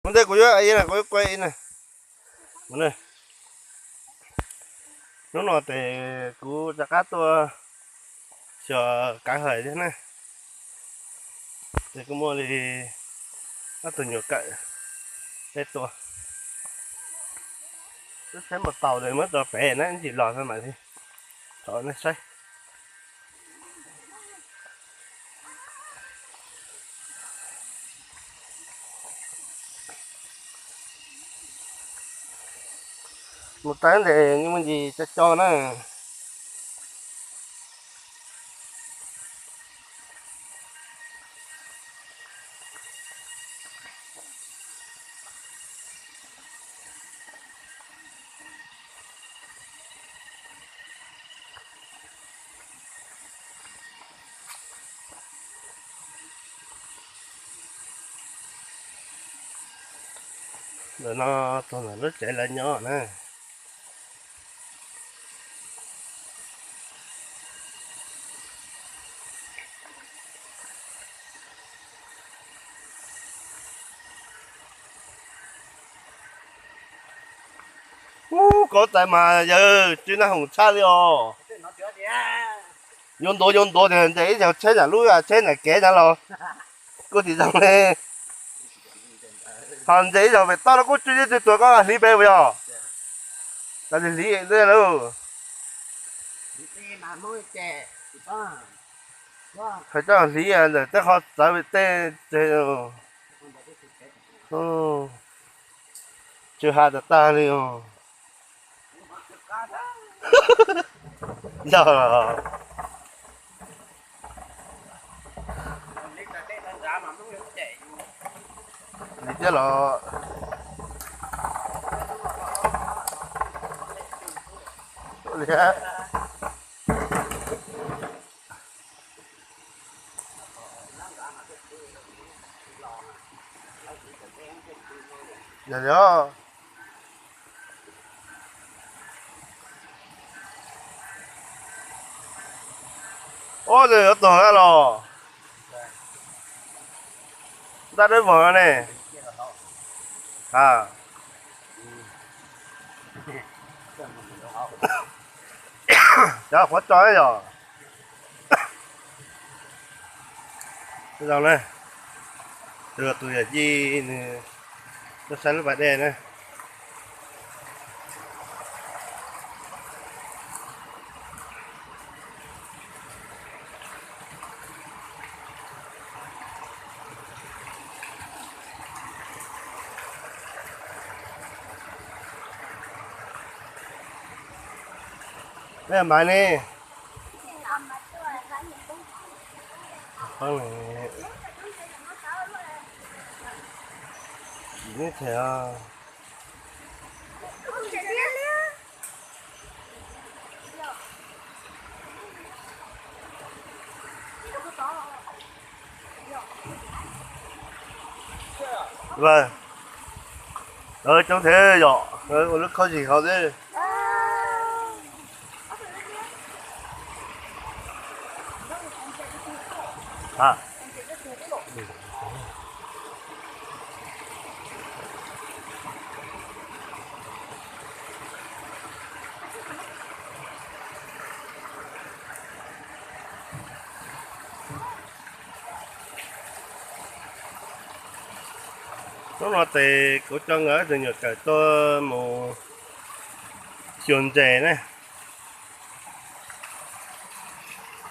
Ua ntej kuv yuav, kuv yuav kuaj ib na. Hnub no ces kuv rov qab tuaj xyuas kav hawm thiab na. Ces kuv muaj li ob tug nyuam kawm peb tua. Lub tsheb mus tau ces muab rau pem na, ib ntsis los mam li rov nej saib. Mus tau ntes muaj ntsis co co na. Ntawm no tug ntawm lub tsev lawv nyob na. Ub, kauv tais mas yawg tsw naj hoom tshaj li os. Yuav ntuav yuav ntuav tias ntes ib zaug tsheb nram lub tsheb nram kev ntawd los kuj tsis zoo li. Ho ntes ib zaug pem toj no kuj tsw ib tug tuag koj hliv pem puas yog? Tau hliv lauj. Qhov coj hliv ntawm tej qhov txawv pem tej tseg. Tsw ha tag tag li os. Yog li thiab los. Yog li os. Ub, nws yuav tuag los. Ntaj dawb vog no ne. A, cov qhuav tso yog. Zoo na, tus yawm yij nws tuaj saib lub pas dej na. Maiv ne. Coob thiab yom, ua lub khaub zig hauv xwb. Hnub no ces kuv coj nkawd tus nyuam kawm tuaj mus xyuas ntses ne.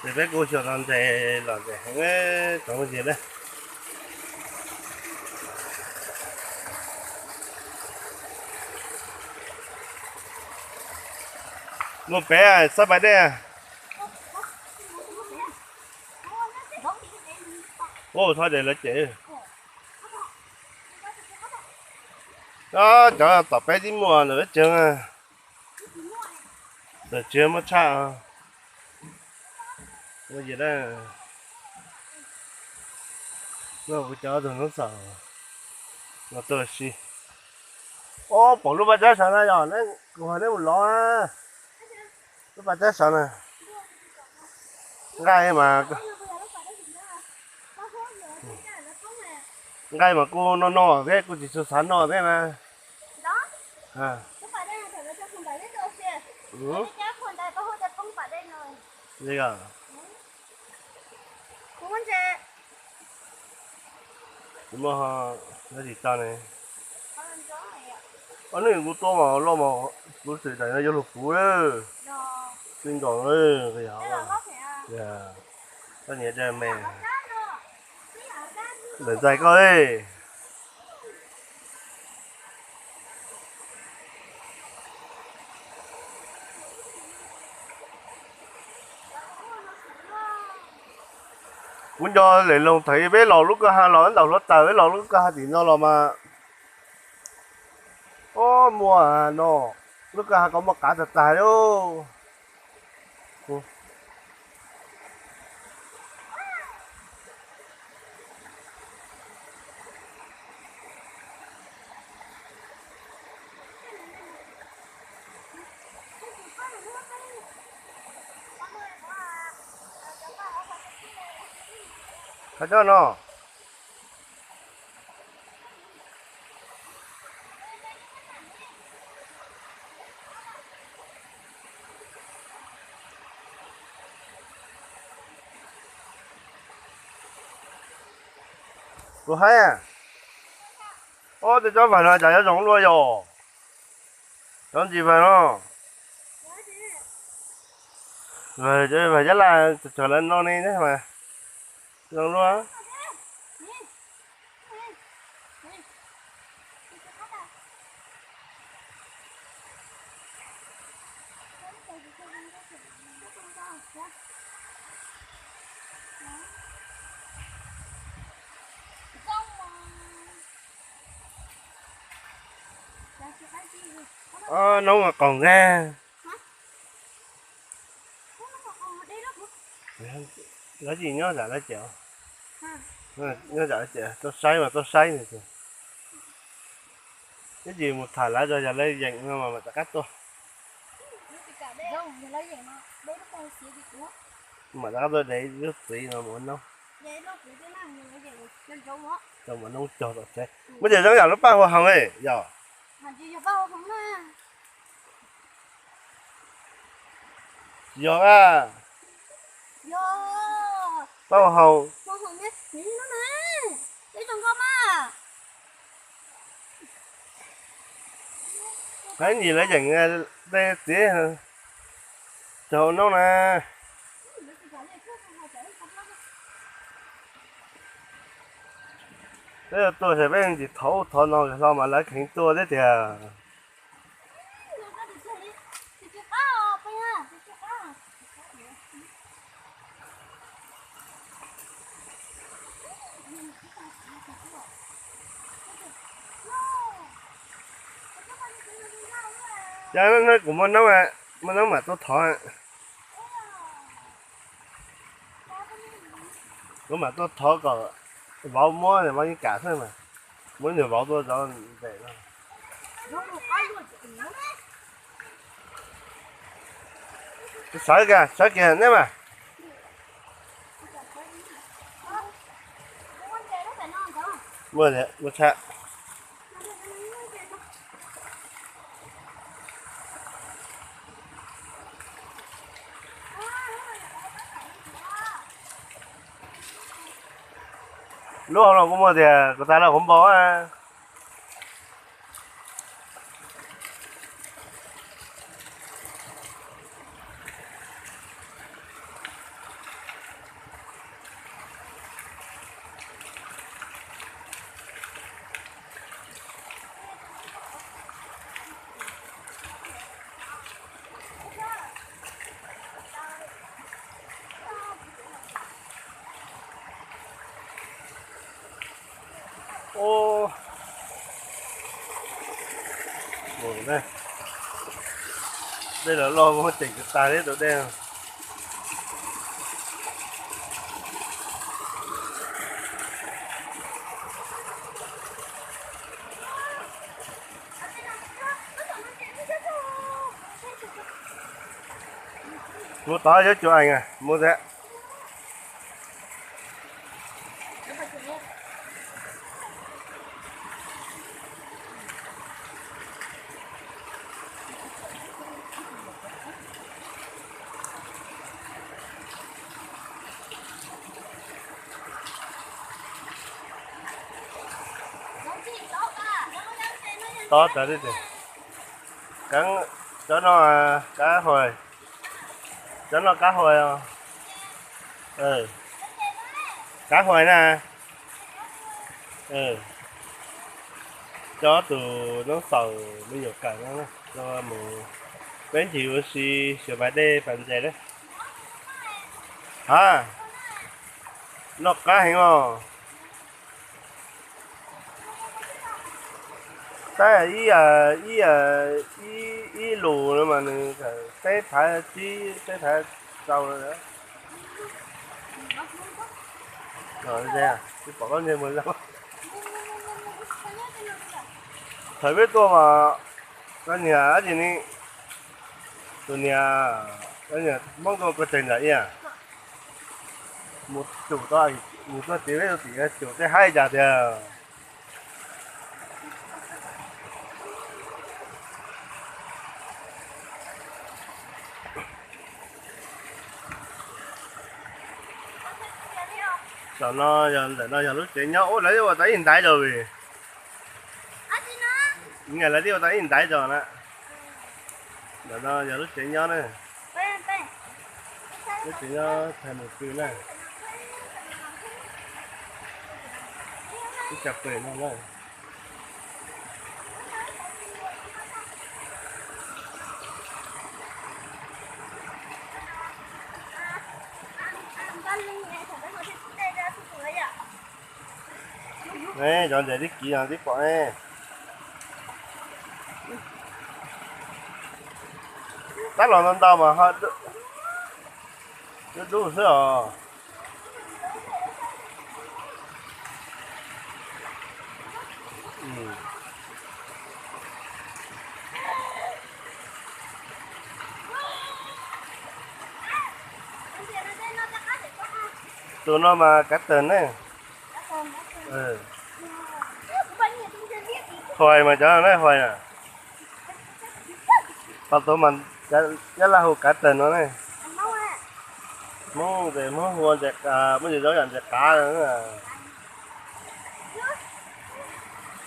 Ces peb kuj xyuas tau ntses los ntses heev, tsoom phooj ywg na. Mus pem xab pas dej. Ub, txhob de lawv cem. Cov tom peb tib muaj ntawm peb tsev, ntawm tsev muaj tshaj. Ua kuv cov tus hnub xaum no tuaj si. Ob, pom lub pas tsab saum no yog kuv hais neb mus lov na. Lub pas tsab saum na, nqaij mas Nqaij mas kuj noj noj thiab, kuj tsis tshua xav noj thiab na. Kuv muaj dab tsi tso ne. Ob hnub kuv tuaj mas loj mas kuv xwm daim no yuav luag puv lawm. Tsis nkaus lawm. Koj niam da me, lawv ntxais koj li. Kuv nco lem loog thaum peb los lub kwj ha los ntaus hluav taws, peb los lub kwj ha tim no los mas, o, muaj no, lub kwj ha ko muaj qav tag tag li. Qhov coj no. Kuv haib, o, tej tsob vawg no cas yuav zoo luaj yom? Cov ntsis vawg no, vawg cov vawg Nyab Laj txog lawv no ne mas zoo luaj. Noob mas qaug ntag. Lawv tsis nyob zam lawv ces, nyob zam lawv ces tuaj saib mas tuaj saib no ces, ib tsis mus tham lawv, yog lawv yeem no mas mam rov qab tuaj. Mam rov qab tuaj de lub txiv no mus ua noob. Coj mus noob cog tom tsev. Muab cov zoo yam lub paj hua hoom yom? Tsis yog a. Paj hua hoom. Hais nim lawv yeem tej txiv cog noob na. Peb tuaj ces peb tsis thov ub thov no hlo mas lawv kheev tuaj thiab tiag. Cas kuv muaj noob, muaj noob mam tuaj thov. Kuv mam tuaj thov kom vauv muab, vauv yeej kam xwb mas. Muab nws vauv tuaj zov ntawm no. Sawv kiag, sawv kiag neb mas. Muaj, muaj tshaj. Lub hauv no kuj muaj tiag, kuv tas los kuv npau. Dej los loj, muab tseem tsis tas li tus dej. Mus tod yuav cuag ees, mus thiab. Cov no, cov no cá hồi, cov no cá hồi, cá hồi na. Cov tus noob xaus me nyuam kawm no, mus peb ncig ua si, sawv pas dej pas ntses na. Ha, noj qab heev os. Tab ib, ib lus no mas nws teb thaiv tsib teb thaiv rau. Tsis pom koj ntsej muag zoo. Thaum peb tuaj mas koj niag dab tsi ne, tus niag, koj niag Hmoob tuaj koj tseem ntawm ib, mus tsum tau, mus tuaj tim peb tuaj tim tsum tej haib cas tiag. Tam no yog, ntawm no yog lub tsev nyob, ua lawv ua tau ib ntaiv rau vim, lawv twb ua tau ib ntaiv rau na. Ntawm no yog lub tsev nyob na. Lub tsev nyob thaiv mus pw na. Ib co pem no na. Cov ntses tib kiv no tib pom ne. Tab los ntau ntau mas ho dub dub xwb os. Tus no mas kav tawg ne. Hais mas cov no ne, hais na. Qhov tus mas Nyab Laj hu kav tawg no ne. Hmoob tes Hmoob hu ua ntses, muaj ntsis zoo yam ntses qav.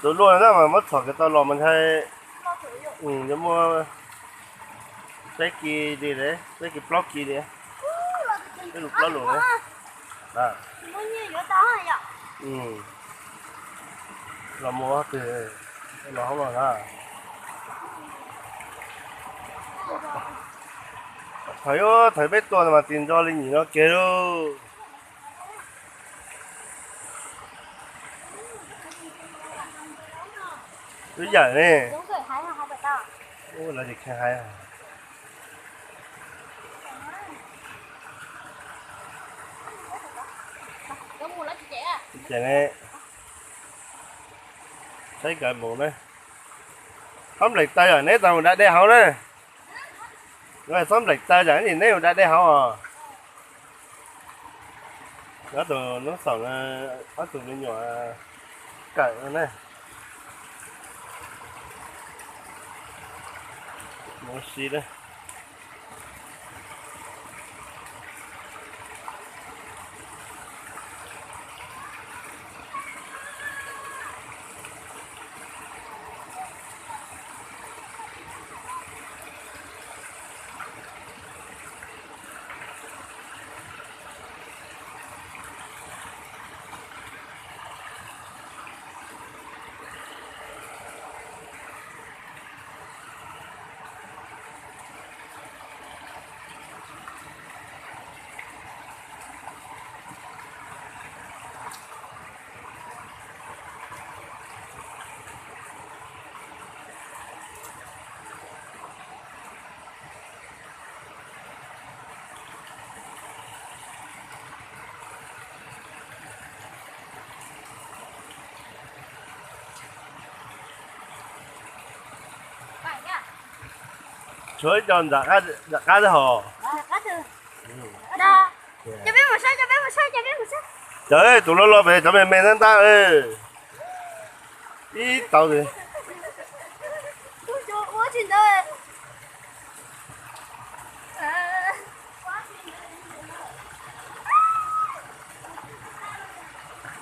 Tus luaj na mas muab txhom kiag tau los mas ntshai yuav muaj peb kis li, peb kis plaub kis li, peb lus plaub lus li. Los mus twg, los hauv los na. Thaum, thaum peb tuaj mas tis ntso li nyuam no kiag lauj. Lub yawm ne. Lawv tsis kheev hais. Ces ne, saib nkawd mus na. Txhob nplees taw, neb tau mus da dej hauv na. Txhob nplees taw, neb mus da dej hauv os. Ob tug noob xaum, ob tug me nyuam kawm ne. Mus si na. Tshuav ib co nram qab xwb hos. Cov tus loj loj pem, cov me me ntab ntab. Ib tauv.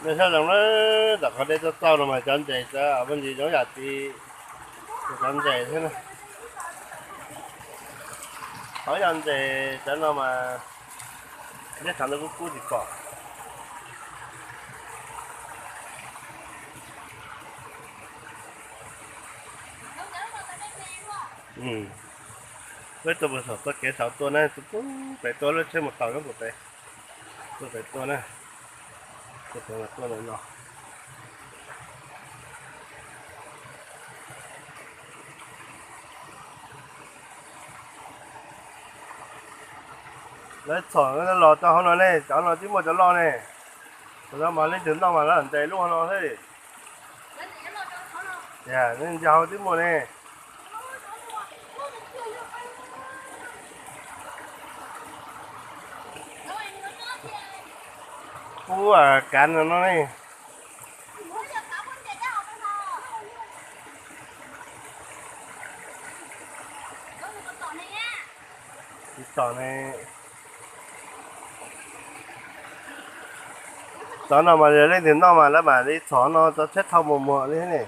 Nej saib zoo na, tom qhov dej txaus txaus no mas cov ntses, cov ntses zoo yam tsis Cov ntses thiab na. Qhov yog ntses cov no mas nyob tshav ntuj kub kub tsis pom. Peb tuaj puag saum txoj kev saud tuaj na, tuaj pem tuaj lub tsheb mus taus nyob puag pem. Tuaj pem tuaj na, tuaj pem tuaj ntawm no. Lawv txhom los rau hauv no ne, cov no twb muaj cov loj ne. Cov no mas leej twg noj mas lawv ntes lub hauv no xwb. Tias nyob hauv twb muaj ne. Ub, kav no no ne. Tsis tom ne. Cov no mas yog leej twg noj mas lawv mam li txhom no rau tsheb thauj mus muag li ne.